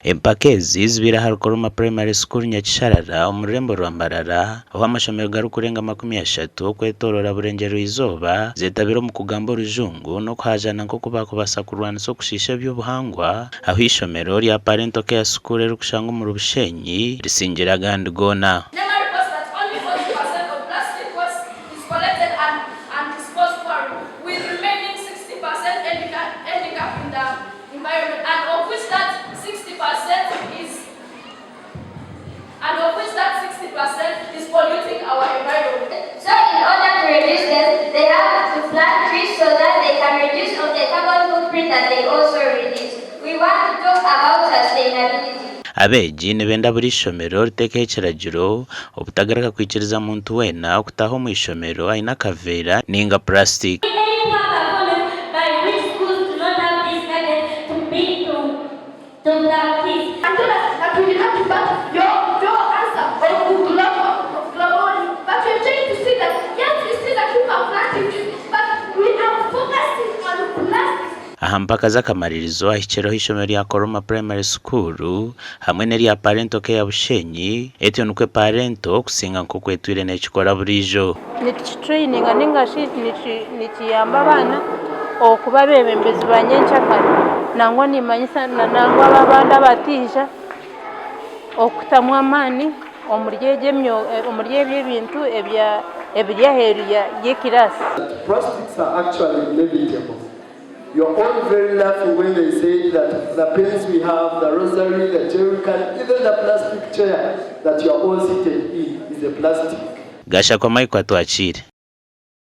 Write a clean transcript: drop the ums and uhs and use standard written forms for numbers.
Empaka ezi zibaire ahari Koroma Primary School Nyakisharara omu rurembo rwa Mbarara ahu amashomero garikurenga 30 okwetooroora Burengyerwa-izooba zeetabire omu kugamba orujungu n'okuhaajana nk'oku baakubaasa kurwanisa okushiisha eby'obuhangwa ahu eishomero rya Parental Care School erikushangwa omuri Bushenyi risingire agandi goona. NEMA reports that only 40% of plastic waste is collected and and disposed poorly, with remaining 60% ending up ending up in the environment and of which that 60% is and of which that 60% is polluting our environment. So in order to reduce them, they have to plant trees so that they can reduce on the carbon footprint that they also release. We want to talk about sustainability. Abeegi nibenda buri ishomero riteekeho ekiragiro obutagaruka kwikiriza muntu weena okutaaha omu ishomero aine akaveera ninga purasitiki. Any poor performance by which schools do not have this target to be to to practice. And tell us that we did not debate your, your answer of global, global warming. But we are trying to see that, yes, we see that people are planting trees, but we are focusing on plastics. Aha mpaka z'akamaririzo ahikireho eishomero rya Koroma Primary School hamwe n'erya Parental Care Bushenyi etyo nikwo Parental kusinga nk'oku etwire nekikora buriijo. Nitukitureyininga ninga shi nikiyamba abaana okuba abeebembezi ba nyenkyakare. Nangwa nimanyisa na nangwa aba abandi abatiija okutamu amaani omuri egyo omuri ebyo ebintu ebiri aheeru y'ekiraasi. Plastics are actually inevitable. You're all very laughing when they say that the pens we have, the rosary, the jerrycan, even the plastic chair that you are all seated in is a plastic. Gashakwa Michael Atwakiire.